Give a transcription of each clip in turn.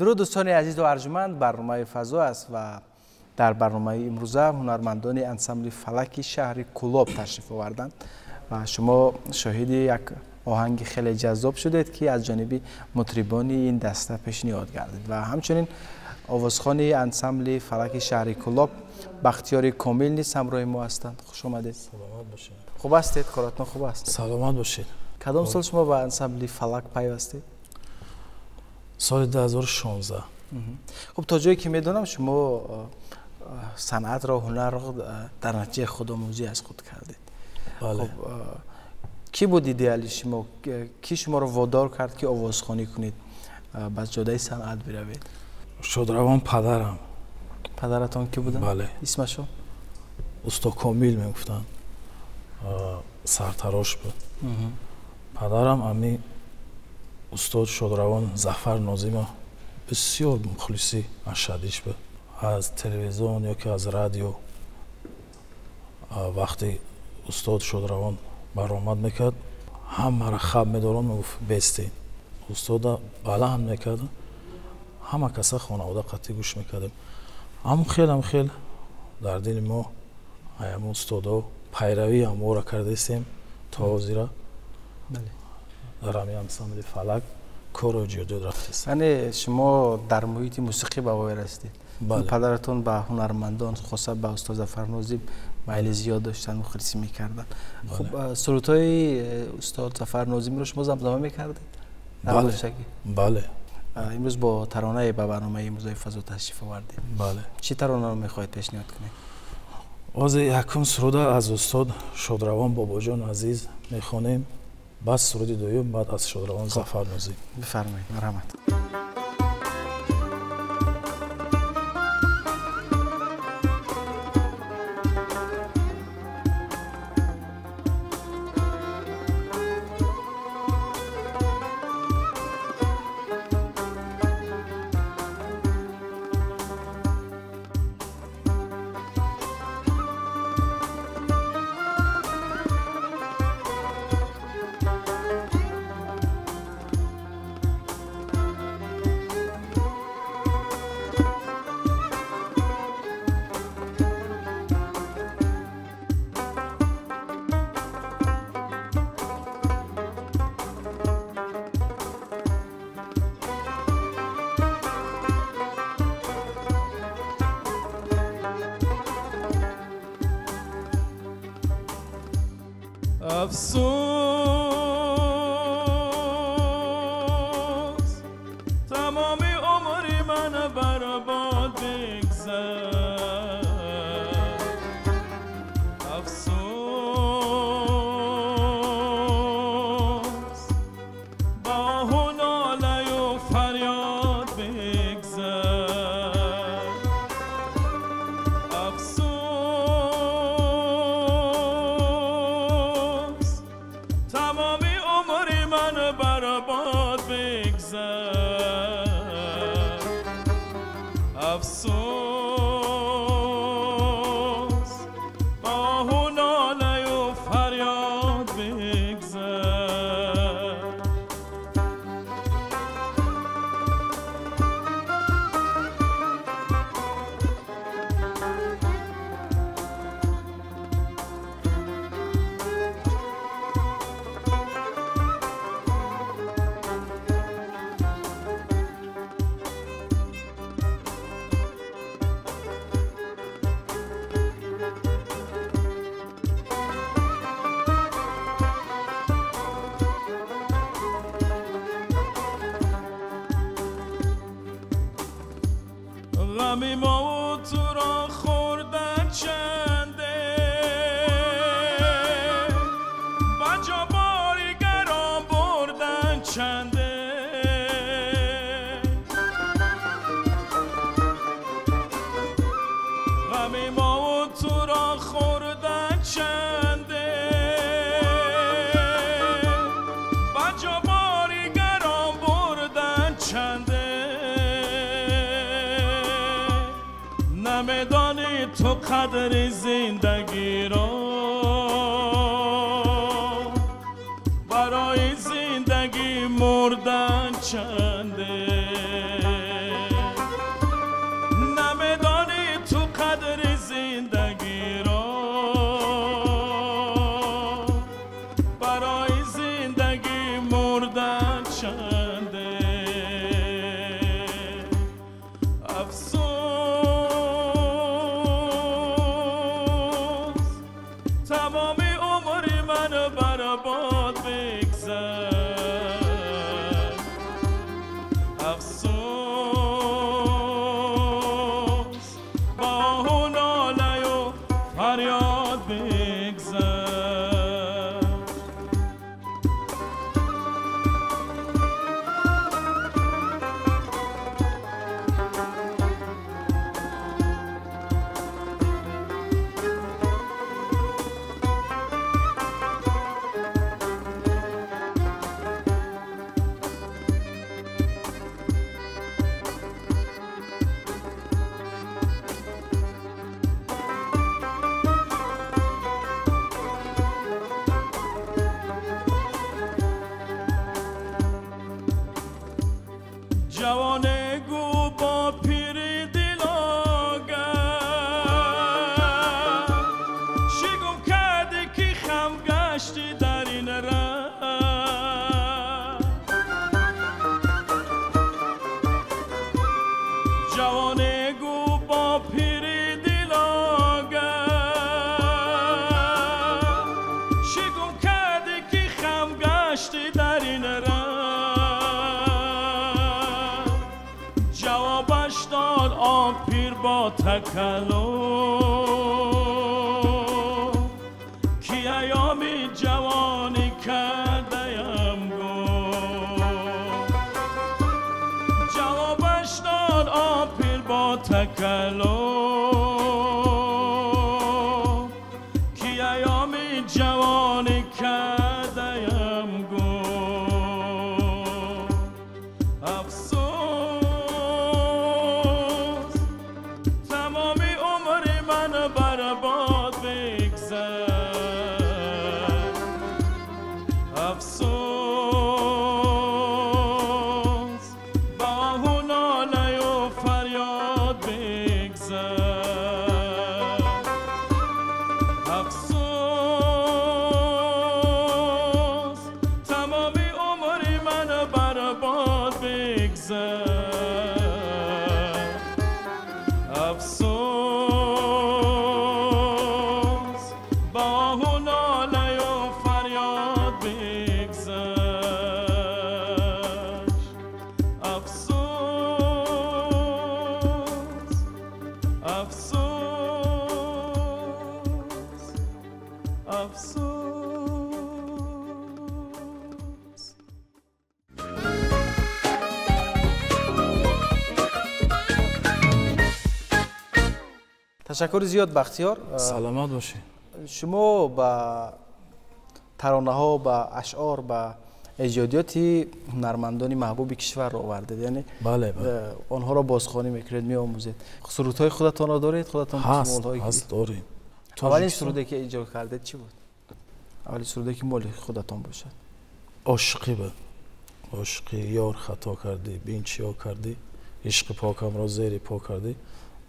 Дуруд дӯстони азизу арҷманд, барномаи фазо аст ва дар барномаи имрӯза ҳунармандони ансамбли фалаки шаҳри Кӯлоб ташриф оварданд ва шумо шоҳиди як оҳанги хеле ҷаззоб шудед, ки аз ҷониби мутрибони ин даста пешниҳод гардид ва ҳамчунин овозхони ансамбли фалаки шаҳри Кӯлоб Бахтиёри Комил низ ҳамроҳи мо ҳастанд. Хуш омадед. Саломат бошед. Хуб ҳастед? Коратон хуб аст? Саломат бошед. Кадом сол шумо ба ансамбли фалак пайвастед? Соли 2016. Хуб, то ҷое ки медонам, шумо санъатро, ҳунарро дар натиҷаи худомӯзӣ аз худ кардед. Бале. Хуб, кӣ буд идеали шумо? Кӣ шуморо водор кард, ки овозхонӣ кунед, ба ҷодаи санъат биравед? Шодравон падарам. Падаратон кӣ буданд? Бале. Исмашон? Усто Комил мегуфтанд. Сартарош буд. Падарам ами устод Шодравон Зафар Нозима бисёр мухлиси ашадиш буд. Аз телевизион ё ки аз радио вақте устод Шодравон баромад мекард, ҳамаро хаб медорон, мегуфт бестен. Устода баланд мекард, ҳама каса хонавода қатъӣ гӯш мекардем. Ҳамун хелам хел дар дили мо ҳамун устодо пайравии ҳаморо кардаистем то ҳозира. Дар ҳамин ансамбли фалак кору ҷудод рафтаст. Яъне шумо дар муҳити мусиқӣ ба воя расидед. Падаратон ба ҳунармандон, хоса ба устод Зафар Нозим майли зиёд доштанд, мухлисӣ мекарданд. Хуб, сурудҳои устод Зафар Нозимро шумо замзама мекардед? Бале. Бале. Имрӯз бо таронае ба барномаи имрӯзаи фазо ташриф овардед. Бале. Чӣ таронаро мехоҳед пешниҳод кунед? Ҳозир якум суруда аз устод Шодравон Бобоҷон Азиз мехонем, баъд суруди дуюм, баъд аз Шодравон Зафар Нозим. Бифармоед, марҳамат. افسوس تمام عمری من برباد بگذر افسوس با ناله و فریاد بگذر افسوس تمام عمری من برباد بگذر افسوس با ناله و فریاد بگذر غمی ما و تو را خوردن چنده بجا باری گران بردن چنده غمی ما و تو را خوردن چنده بجا باری گران بردن چنده نمیدانی تو قدر زندگی را برای زندگی مردن چنده نمیدانی تو قدر زندگی را برای زندگی مردن چنده افسوس تمام عمری من برباد بگذر افسوس با ناله و فریاد بگذر جوان گو با پیری دل آگه شگم کرده که خم گشتی در این ره جوان گو با پیری دل آگه شگم کرده که خم گشتی در این ره جوابش داد آن پیر با تکلم که ایامی جوانی کردیم گم جوابش داد آن پیر با تکلم که ایامی جوانی کردیم گم افسوس تمام عمری من برباد بگذر افسوس با ناله و فریاد بگذر افسوس تمام عمری من برباد بگذر افسوس با ناله و فریاد Ташаккури зиёд, Бахтиёр. Саломат бошед. Шумо ба таронаҳо, ба ашъор, ба эҷодиёти ҳунармандони маҳбуби кишварро овардед, яъне онҳоро бозхонӣ мекунед, меомӯзед. Сурудҳои худатонро доред? Худатон ҳаст, дорем. Аввалин суруде ки иҷро кардед чӣ буд? Аввалин суруде ки моли худатон бошад. Ошиқӣ буд. Ошиқӣ, ёр хато кардӣ, бин чиё кардӣ, ишқи покамро зери по кардӣ.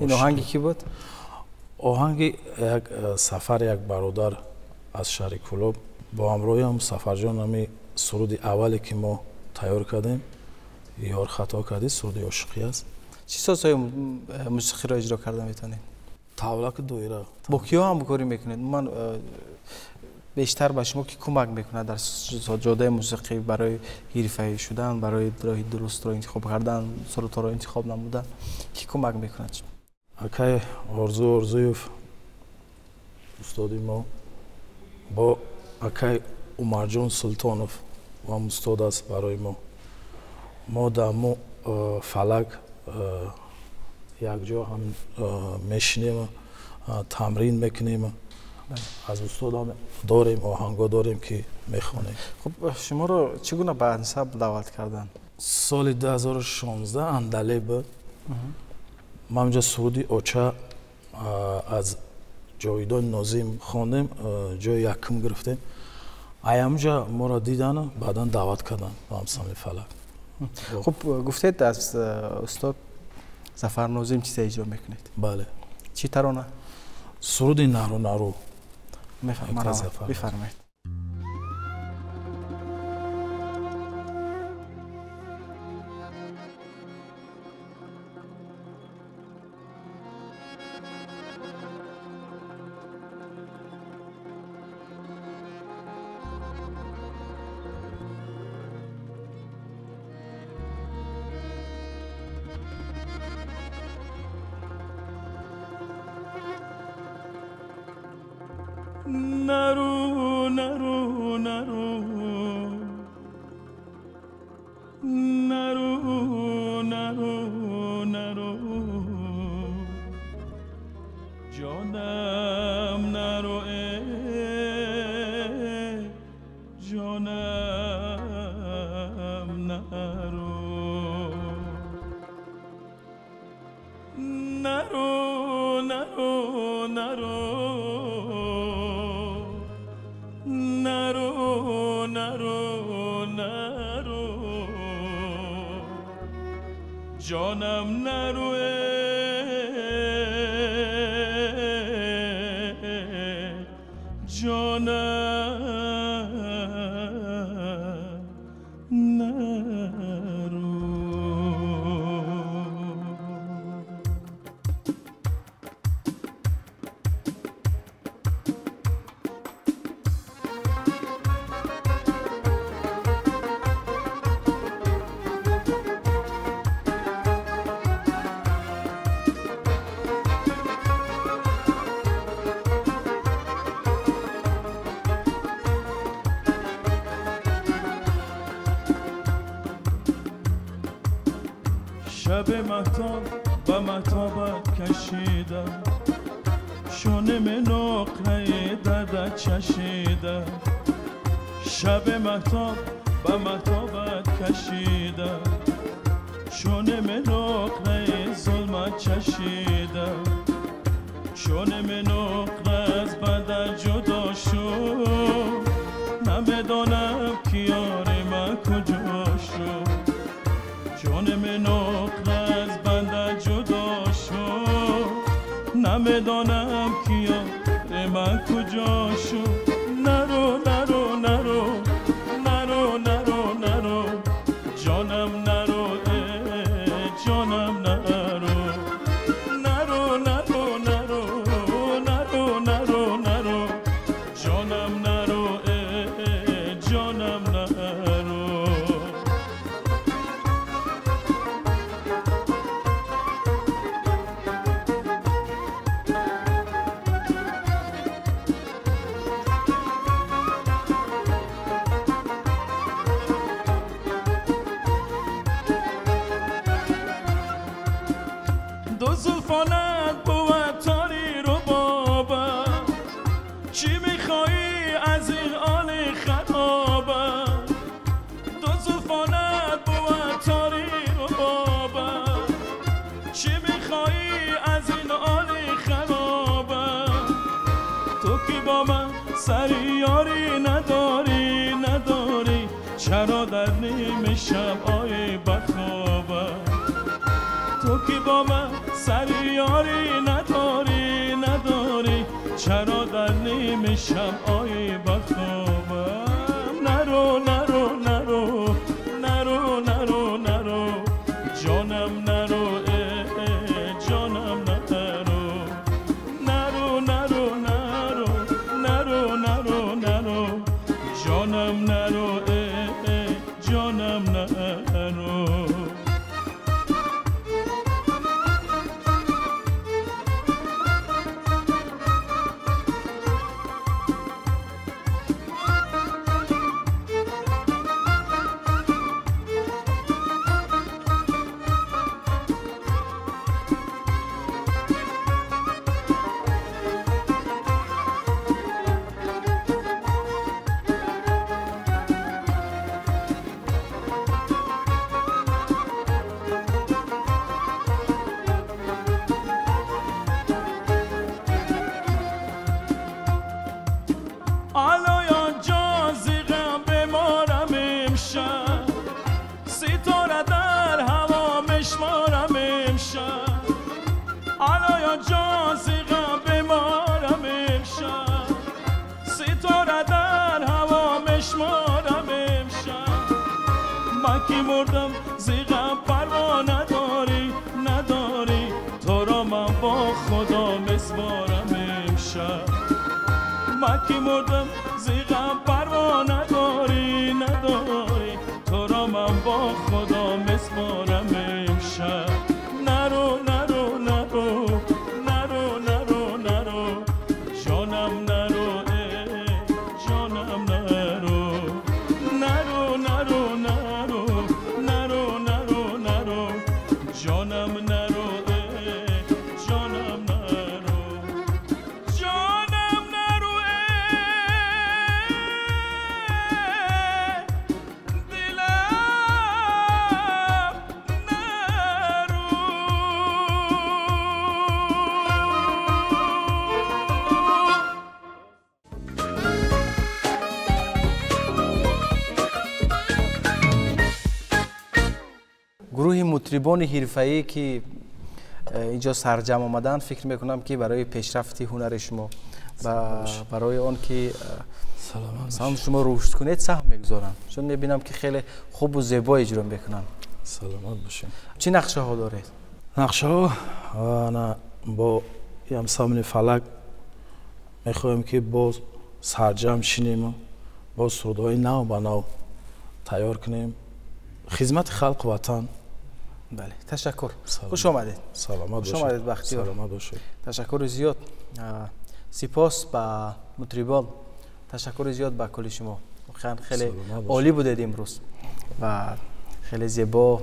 Ин оҳанги кӣ буд? Оҳанги як сафар, як бародар аз шаҳри Кӯлоб. Бо ҳамроҳиам Сафарҷон ҳами суруди аввале ки мо тайёр кардем, ёр хато кардӣ, суруди ошиқӣ аст. Чӣ созҳои мусиқиро иҷро карда метавонед? Тавлаку доира. Бо киҳо ҳамкорӣ мекунед? Ман бештар ба шумо ки кӯмак мекунад дар ҷодаи мусиқӣ барои ҳирфаӣ шудан, барои роҳи дурустро интихоб кардан, сурудҳоро интихоб намудан, ки кӯмак мекунад? Акай Орзу Орзуев, устоди мо, бо акай Умарҷон Султонов ҳам устод аст барои мо. Мо дар мо фалак якҷо ҳам мешинем, тамрин мекунем. Аз устодам дорем, оҳанго дорем ки мехонем. Хуб, шуморо чӣ гуна ба ансамбл даъват карданд? Соли 2016 Андале буд. Ман онҷа суруди оча аз Ҷовидон Нозим хондем, ҷои якум гирифтем. Аямҷа моро дидану баъдан даъват карданд ба ансамбли фалак. Хуб, гуфтед аз устод Зафар Нозим чизе иҷро мекунед? Бале. Чӣ тарона? Суруди нару нару. Бифармоед. Нару, нару, нару, нару, нару, нару, ҷонам нару, ҷонам нару, нару, нару, нару, нару, нару, нару, ҷонам нару, ҷонам нару. شب مهتاب به مهتابت کشیدم، شونه نقره دردت چشیدم. شب مهتاب به مهتابت کشیدم، شونه نقره ظلمت چشیدم. چون نقره از بدن جدا شد، نمیدانم که یار من کجا شد. چون نقره از بنده جدا شد، نمیدانم که یار من کجا شد. نرو نرو نرو نرو نرو نرو، جانم نرو، جانم نرو، نرو نرو نرو نرو نرو نرو، جانم نرو، جانم نرو. سری یاری نداری نداری چرا در نیمه شب آیی بخوابم تو که با من سری یاری نداری نداری چرا در نیمه شب آیی بخوابم نرو نرو نرو نرو نرو نرو جانم نرو جانم نرو نرو نرو نرو نرو نرو نرو جانم نرو جانم نرو مردم زیغم پروا نداری نداری تو را من با خدا مسوارم امشب من که مردم زیغم پروا نداری نداری تو را من با خدا مسوارم امشب نرو نرو نرو نرو نرو نرو جانم نرو جانم نرو نرو نرو نرو نرو نرو نرو جانم نرو جانم نرو جانم نرو دلم نرو. Гурӯҳи мутрибони ҳирфаӣ ки инҷо сарҷамъ омаданд фикр мекунам ки барои пешрафти ҳунари шумо ва барои он ки шумо рушд кунед саҳм мегузоранд, чун мебинам ки хеле хубу зебо иҷро мекунанд. Саломат бошед. Чӣ нақшаҳо доред? Нақшаҳо бо ансамбли Фалак мехоҳем ки боз сарҷамъ шинем, боз сурудҳои нав ба нав тайёр кунем, хизмати халқу ватан. Бале, ташаккур. Хуш омадед. Саломат бошед. Хуш омадед, Бахтиёр. Саломат бошед. Ташаккури зиёд. Сипос ба мутрибон. Ташаккури зиёд ба кулли шумо. Воқеан хеле олӣ будед имрӯз ва хеле зебо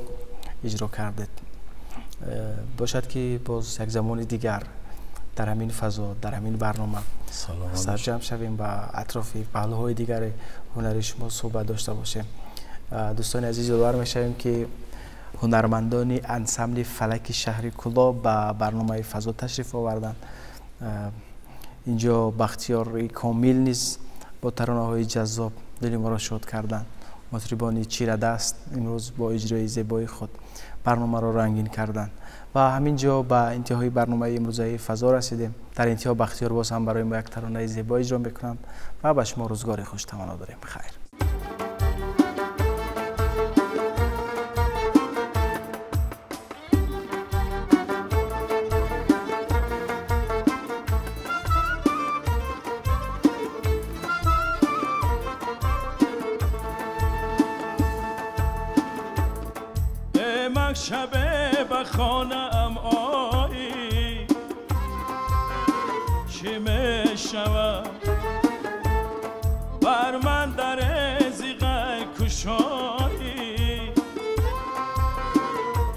иҷро кардед. Бошад ки боз як замони дигар дар ҳамин фазо, дар ҳамин барнома сарҷамъ шавем ва атрофи паҳлӯҳои дигари ҳунари шумо суҳбат дошта бошем. Дӯстони азиз, ёдовар мешавем ки ҳунармандони ансамбли Фалаки шаҳри Кӯлоб ба барномаи фазо ташриф оварданд. Инҷо Бахтиёри Комил низ бо таронаҳои ҷаззоб дили моро шод карданд. Мутрибони чирадаст имрӯз бо иҷрои зебои худ барномаро рангин карданд. Ва ҳамин ҷо ба интиҳои барномаи имрӯзаи фазо расидем. Дар интиҳо Бахтиёр боз ҳам барои мо як таронаи зебо иҷро мекунанд ва ба шумо рӯзгори хуш таманно дорем. Хайр. شب به خانه‌ام آیی چه می‌شود بر من در زیغ کشایی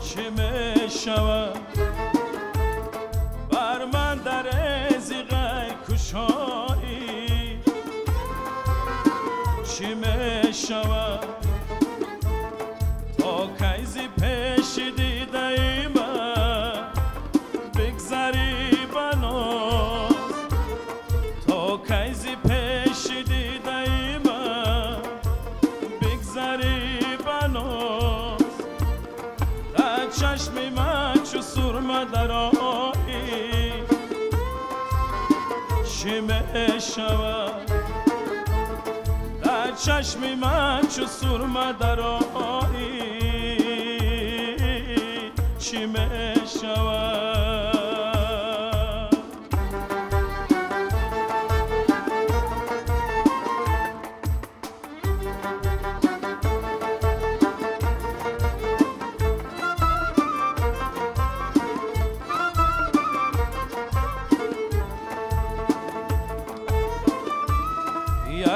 چه می‌شود بر من در زیغ کشایی چه می‌شود تا کی پیش دیده من بگذری بناز تا کی پیش Чашми ман чу сурма дароӣ чӣ мешавад? Дар чашми ман чу сурма дароӣ чӣ мешавад?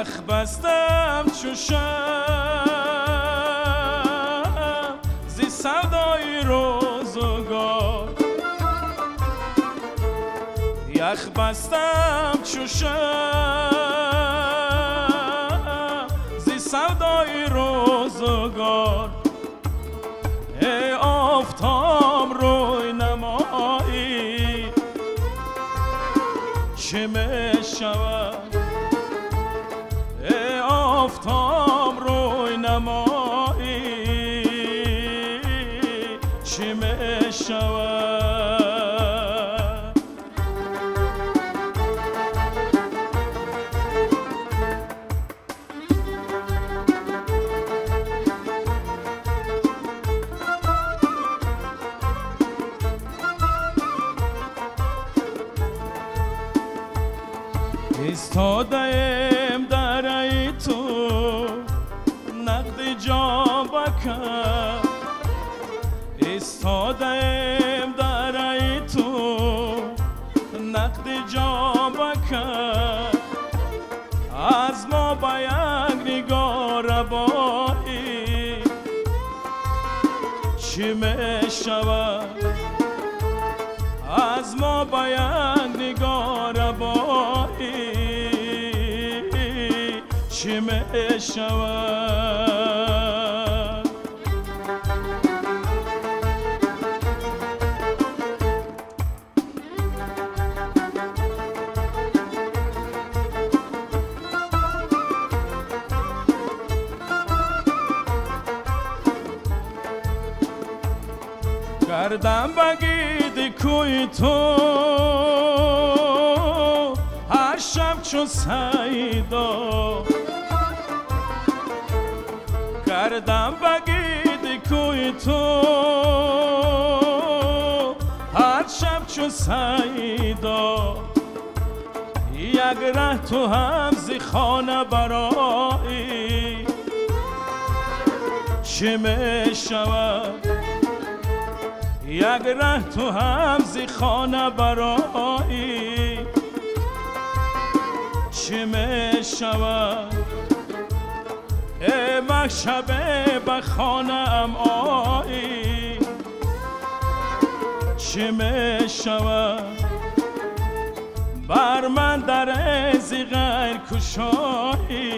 Ях бастам чу шаб зи савдои рӯзгор, ях бастам чу шаб зи савдои рӯзгор. Эй офтоб рӯй намоӣ чӣ мешавад? Эй офтоб рӯй намоӣ чӣ мешавад? Истодаем дараи ту нақди ҷон бакар, истодаем дараи ту нақди ҷон бакар. Аз мо ба як нигоҳ рабоӣ чӣ мешавад? Аз мо ба як нигоҳ рабоӣ чӣ мешавад? Гардам ба гирди кӯи ту ҳар шаб чун сайдо, гардам ба гирди кӯи ту ҳар шаб чун сайдо. Як раҳ ту ҳам зи хона бароӣ чӣ мешавад? Як раҳ ту ҳам зи хона бароӣ чӣ мешавад? Эй маҳшабе ба хонаам оӣ чӣ мешавад? Бар ман дар зи ғайр кушоӣ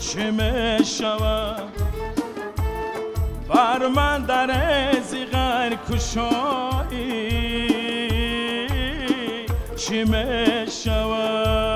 чӣ мешавад? Бар ман дар зи ғайр кушоӣ чӣ мешавад?